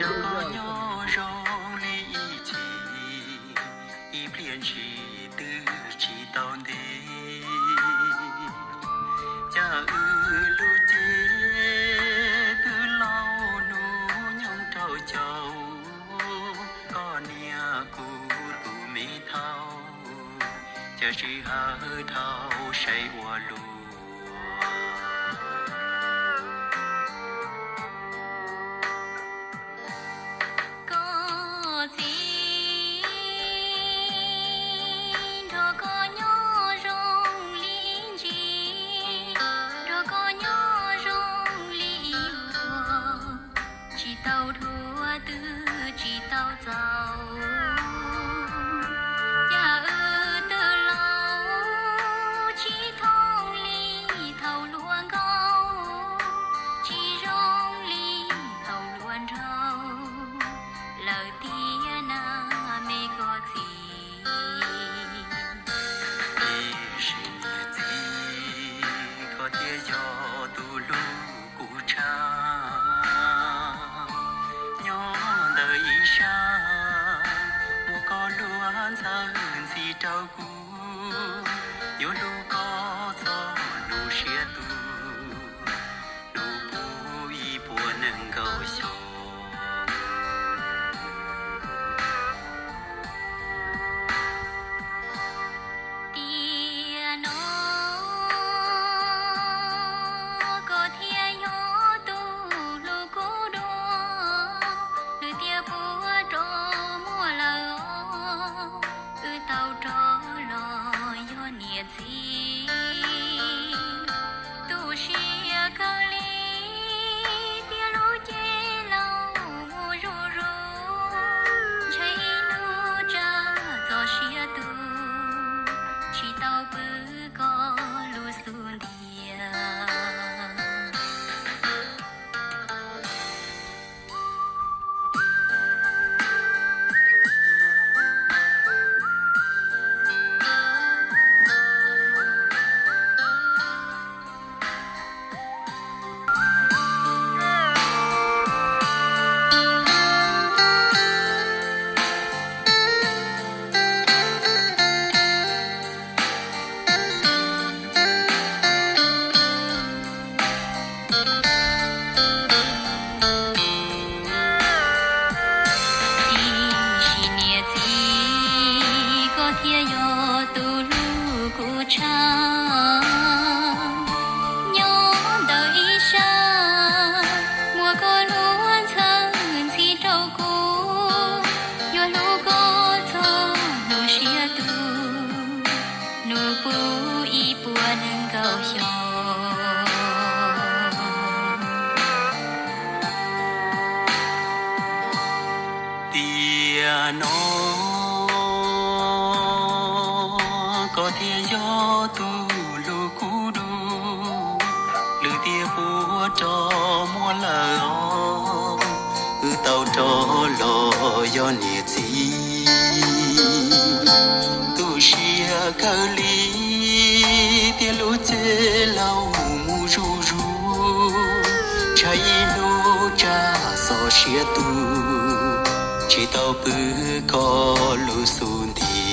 Rau koj nyob zoo li ib chim, ib pliag ntshis twb tsis tau ntev. Cas wb lub cev twb laus hnub nyoog rau caum, koj niam kuv tus me thauj, cas sij hawm dhau saib ua luaj. Koj txiv, nrog koj nyob zoo li ib ntsis, nrog koj nyob zoo li ib vuag, tsis tau dhuav twb tsis tau txaus. Cas wb twb laus tsis thooj li thaum hluas nkauj, tsis zoo li thaum hluas nraug lawm tiag na me koj txiv. Ib sim niam txiv, koj thiaj yog tus hlub kuv tshaj. Nyob ntawm ib sab, muaj koj lub ntxhais ntxhi rau kuv, yuav hlub koj txog lub siab tus, hlub puv ib puas nees nkaum xyoo. Tiam no koj thiaj yog tus hlub kuv dua, lwm tiam puag rau muaj lawm os, wb tau rov los yog niam txiv. Tu siab kawg li, tiag lub cev laus mus zuj zus, ntshai ib hnub tsam txoj sia tu, tsis tau pw koj lub xub ntiag. Ib sim niam txiv, koj thiaj yog tus hlub kuv tshaj. Nyob ntawm ib sab, muaj koj lub ntxhais ntxhi rau kuv, yuav hlub koj txog hnub siab tu, hnub puv ib puas nees nkaum xyoo. Tiam no koj thiaj yog tus hlub kuv dua, lwm tiam puag rau muaj lawm os, wb tau rov los yog niam txiv. Tu siab kawg li, tiag lub cev laus mus zuj zus, ntshai ib hnub tsam txoj sia tu, tsis tau pw koj lub xub ntiag.